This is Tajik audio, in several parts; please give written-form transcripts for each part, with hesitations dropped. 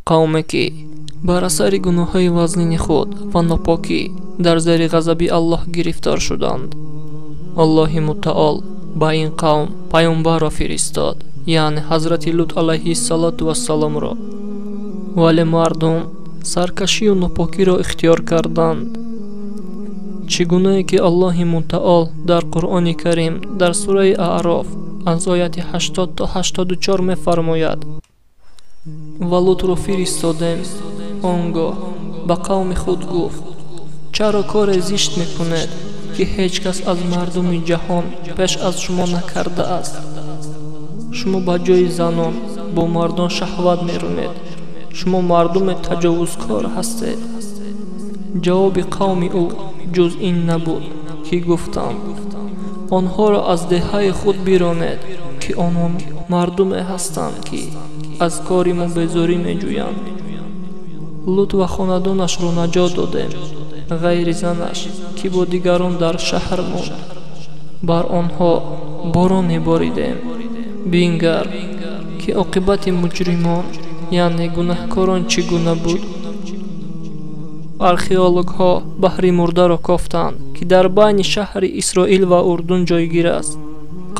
Қавме ки бар асари гуноҳҳои вазнини худ ва нопокӣ дар зери ғазаби Аллоҳ гирифтор шуданд. Аллоҳи мутаол ба ин қавм паёмбарро фиристод, яъне ҳазрати Лут алайҳиссалоту вассаломро. Вале мардум саркашию нопокиро ихтиёр карданд. Чӣ гунае ки Аллоҳи мутаол дар Қуръони Карим дар сураи Аъроф аз ояти 80 то 84 мефармояд: ва Лутро фиристодем, он гоҳ ба қавми худ гуфт: чаро коре зишт мекунед, ки ҳеҷ кас аз мардуми ҷаҳон пеш аз шумо накардааст? Шумо ба ҷои занон бо мардон шаҳват меронед. Шумо мардуме таҷовузкор ҳастед. Ҷавоби қавми ӯ ҷуз ин набуд, ки гуфтанд: онҳоро аз деҳаи худ биронед, ки онон мардуме ҳастанд, ки аз кори мо безорӣ меҷӯянд. Лут ва хонадонашро наҷот додем, ғайри занаш, ки бо дигарон дар шаҳр монд. Бар онҳо борон меборидем. Бингар, ки оқибати муҷримон, яъне гунаҳкорон, чӣ гуна буд. Археологҳо баҳри мурдаро кофтанд, ки дар байни шаҳри Исроил ва Урдун ҷойгир аст.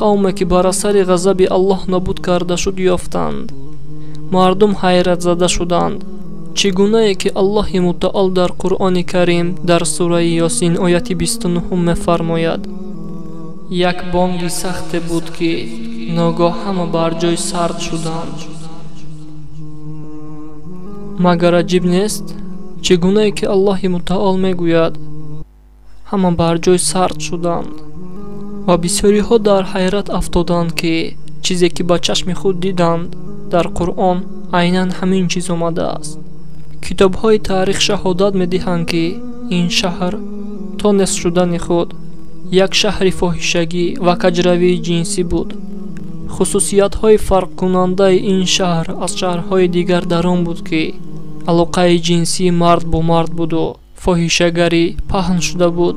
Қавме ки бар асари ғазаби Аллоҳ нобуд карда шуд ёфтанд. Мардум ҳайратзада шуданд. Чӣ гунае ки Аллоҳи мутаол дар Қуръони Карим дар сураи Ёсин ояти 29 мефармояд: як бонги сахте буд, ки ногоҳ ҳама бар ҷой сард шуданд. Магар аҷиб нест? Чӣ гунае ки Аллоҳи мутаол мегӯяд, ҳама бар ҷой сард шуданд ва бисёриҳо дар ҳайрат афтоданд, ки чизе ки ба чашми худ диданд дар Қуръон айнан ҳамин чиз омадааст. Китобҳои таърих шаҳодат медиҳанд, ки ин шаҳр то нест шудани худ як шаҳри фоҳишагӣ ва каҷравии ҷинсӣ буд. Хусусиятҳои фарқкунандаи ин шаҳр аз шаҳрҳои дигар дар он буд, ки алоқаи ҷинсии мард бо мард буду фоҳишагарӣ паҳн шуда буд.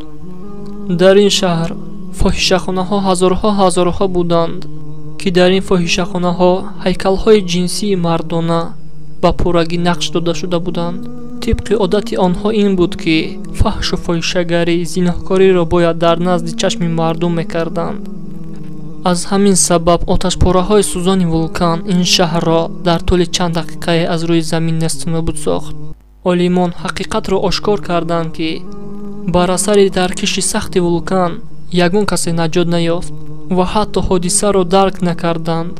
Дар ин шаҳр фоҳишахонаҳо ҳазорҳо ҳазорҳо буданд, ки дар ин фоҳишахонаҳо ҳайкалҳои ҷинсии мардона ба пуррагӣ нақш дода шуда буданд. Тибқи одати онҳо ин буд, ки фаҳшу фоҳишагарӣ, зиноҳкориро бояд дар назди чашми мардум мекарданд. Аз ҳамин сабаб оташпораҳои сӯзони вулкан ин шаҳрро дар тӯли чанд дақиқае аз рӯи замин несту нобуд сохт. Олимон ҳақиқатро ошкор карданд, ки бар асари таркиши сахти вулкан ягон касе наҷот наёфт ва ҳатто ҳодисаро дарк накарданд.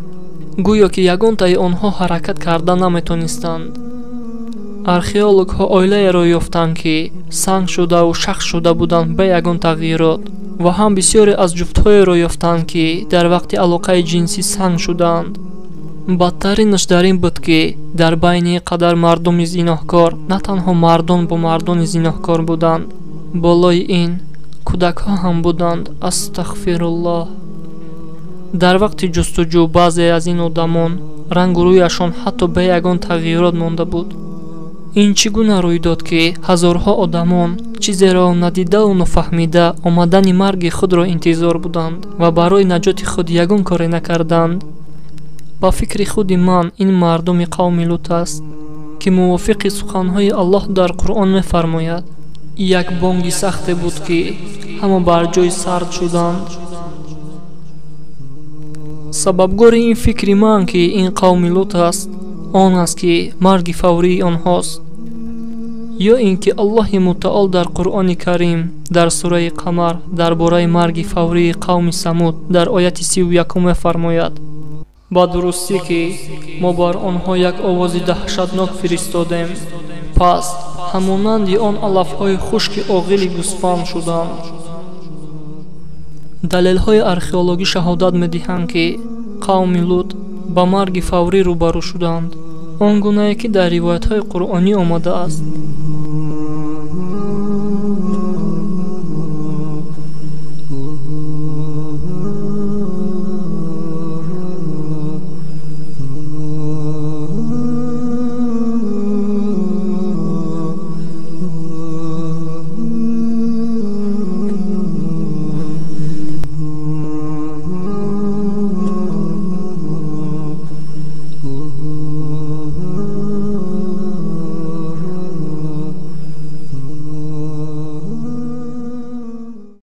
Гӯё ки ягонтаи онҳо ҳаракат карда наметонистанд. Археологҳо оилаеро ёфтанд, ки санг шудаву шахс шуда буданд бе ягон тағйирот, ва ҳам бисёре аз ҷуфтҳоеро ёфтанд, ки дар вақти алоқаи ҷинсӣ санг шудаанд. Бадтаринаш дар ин буд, ки дар байни ин қадар мардуми зиноҳкор на танҳо мардон бо мардони зиноҳкор буданд, болои ин кӯдакҳо ҳам буданд. Астағфируллоҳ. Дар вақти ҷустуҷӯ баъзе аз ин одамон рангу рӯяшон ҳатто бе ягон тағйирот монда буд. Ин чӣ гуна рӯй дод, ки ҳазорҳо одамон чизеро надидаву нофаҳмида омадани марги худро интизор буданд ва барои наҷоти худ ягон коре накарданд? Ба фикри худи ман ин мардуми қавми Лут аст, ки мувофиқи суханҳои Аллоҳ дар Қуръон мефармояд: як бонги сахте буд, ки ҳама бар ҷой сард шуданд. Сабабгори ин фикри ман, ки ин қавми Лут аст, он аст, ки марги фаврии онҳост, ё ин ки Аллоҳи мутаол дар Қуръони Карим дар сураи Қамар дар бораи марги фаврии қавми Самуд дар ояти 31 мефармояд: ба дурустӣ, ки мо бар онҳо як овози даҳшатнок фиристодем, пас ҳамонанди он алафҳои хушки оғили гӯсфанд шуданд. Далелҳои археологӣ шаҳодат медиҳанд, ки қавми Лут ба марги фаврӣ рӯбарӯ шуданд, он гунае ки дар ривоятҳои қуръонӣ омадааст.